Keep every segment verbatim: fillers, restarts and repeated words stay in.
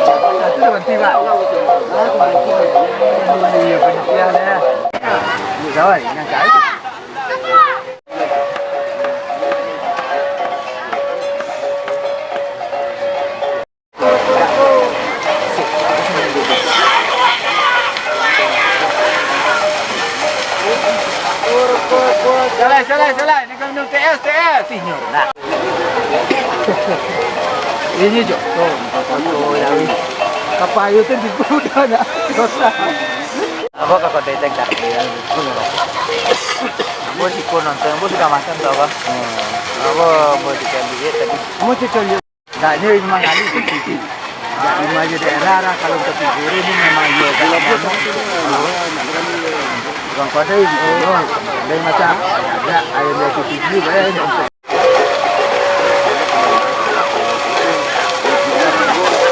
Satu dah berhenti, Pak. Iya, panitia dah. Ini kawan, ini kawan. Salah, salah, salah. Ini kau minum T S, T S. Sinyor lah. Ini jo. Tuh, foto yang apa ayo tu di kuda nak. Dosa. Apa kau kau deteng tak? Apa sih kau nonton? Apa sudah makan tu apa? Apa mau dikali tadi? Mau dikali. Dak, ini memang ahli P P G. Dak, lima je daerah lah, kalau untuk P P G ini memang iya, dak, anu. Urang Kuadai, oh, lain macam. Dak, ayo dari P P G, bae untuk.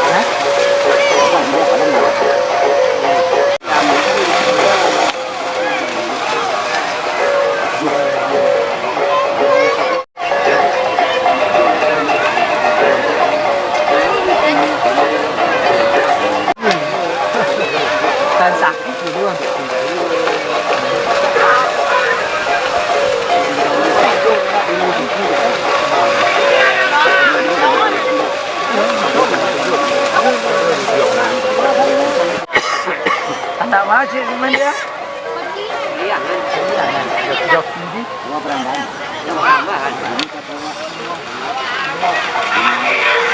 Hah? Tan sakik gitu, Bang. Anak masih teman dia. Iya, kan? Joki di. Dua berambahan. Dua berambahan.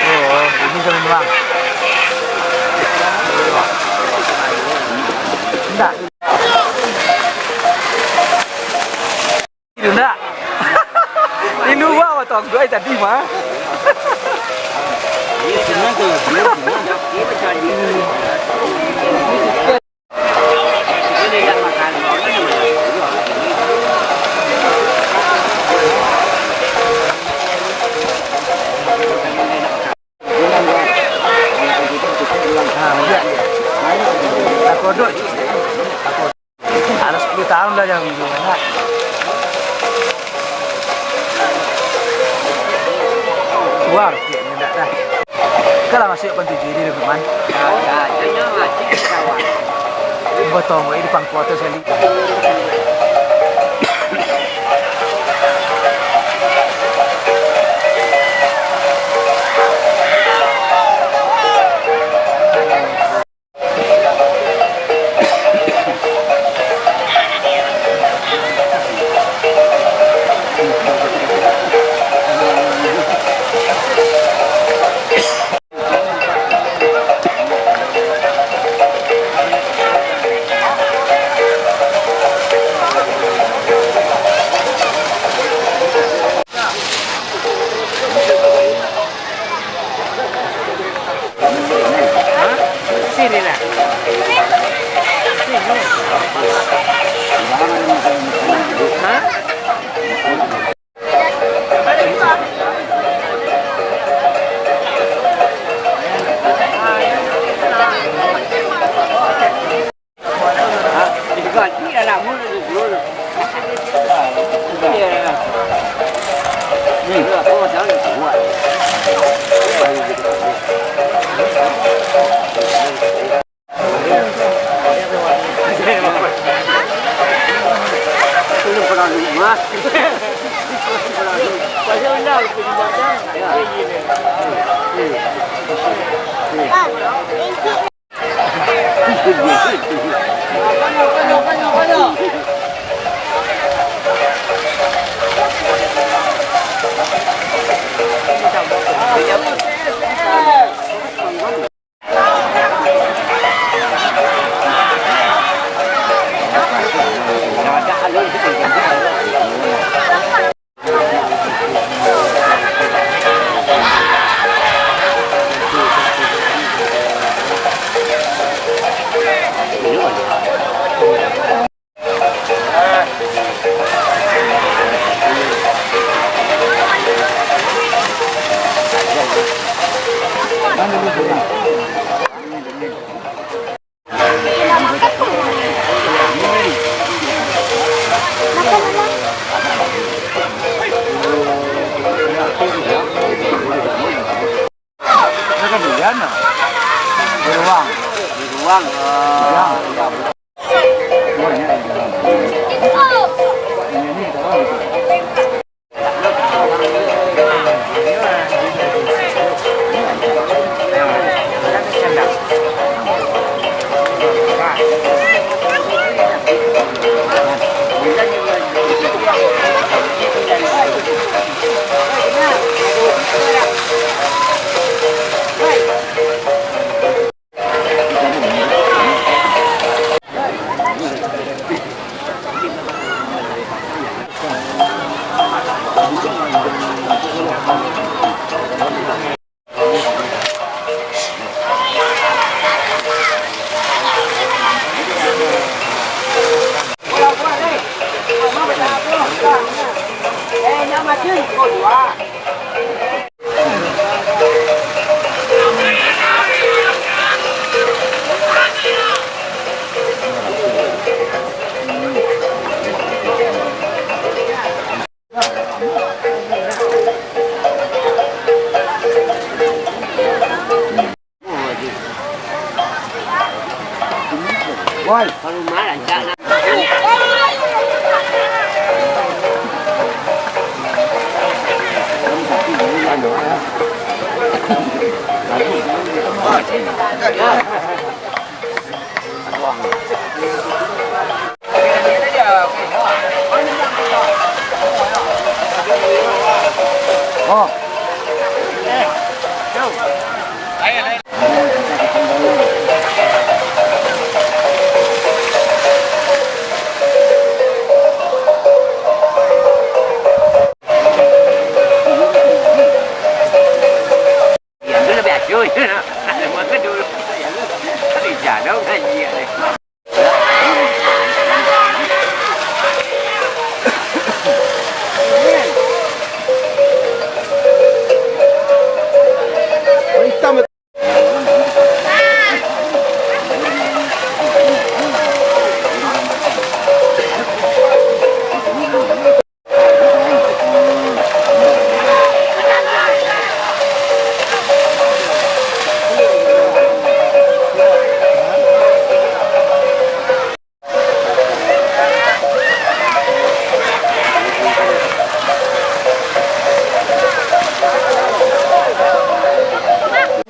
Oh, ini sama doang. Enggak. Ini enggak. Ini dua waktu aku ai tadi mah. Iya, senang kalau dia gimana? Alah, sepuluh tahun dah jadi. Keluar, kayaknya enggak dah. Kalau masuk pun tujuh ini lebih man. Betong ini pangkuatnya sekali. Sini lah. Hah? Di ruang. Ah, iya. Woi, kalau marah, jangan. Yang tu lebih acuh. Ada mangga dulu. Kerja dong, gaji ada.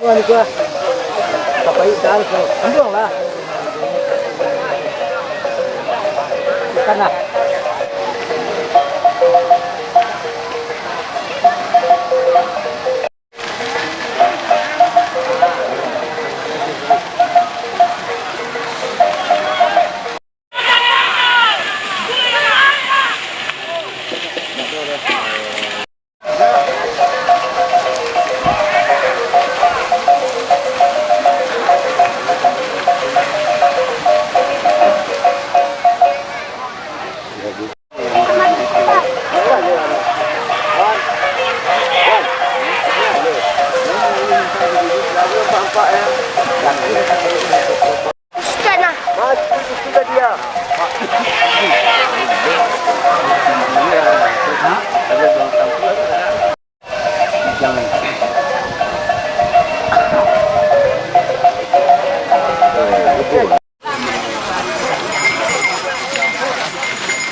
Wah, ni gua. Sampai dah, ambil lah. Ikan lah.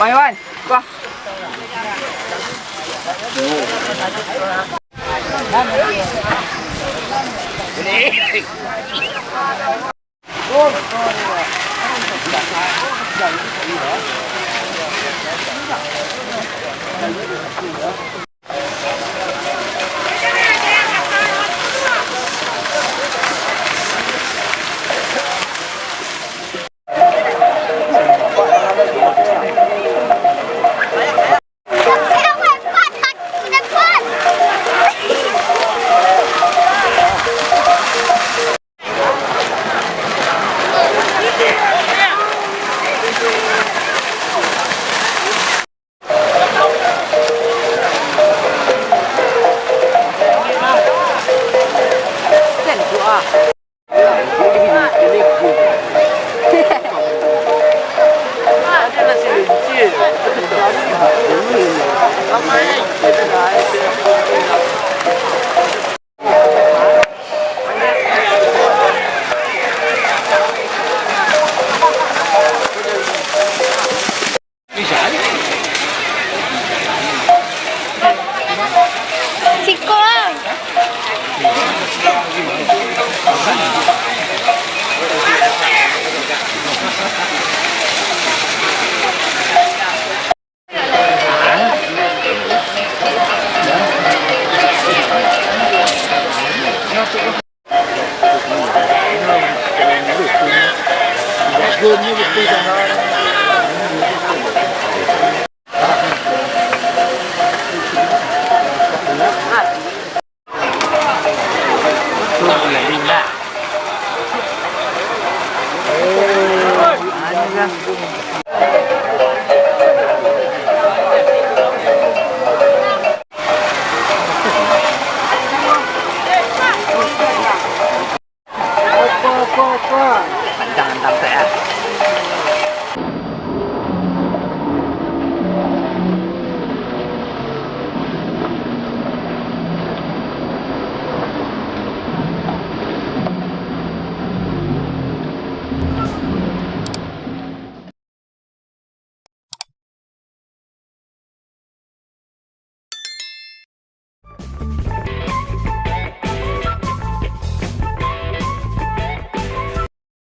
Bang Iwan, wah. Panjang antang teh, ah.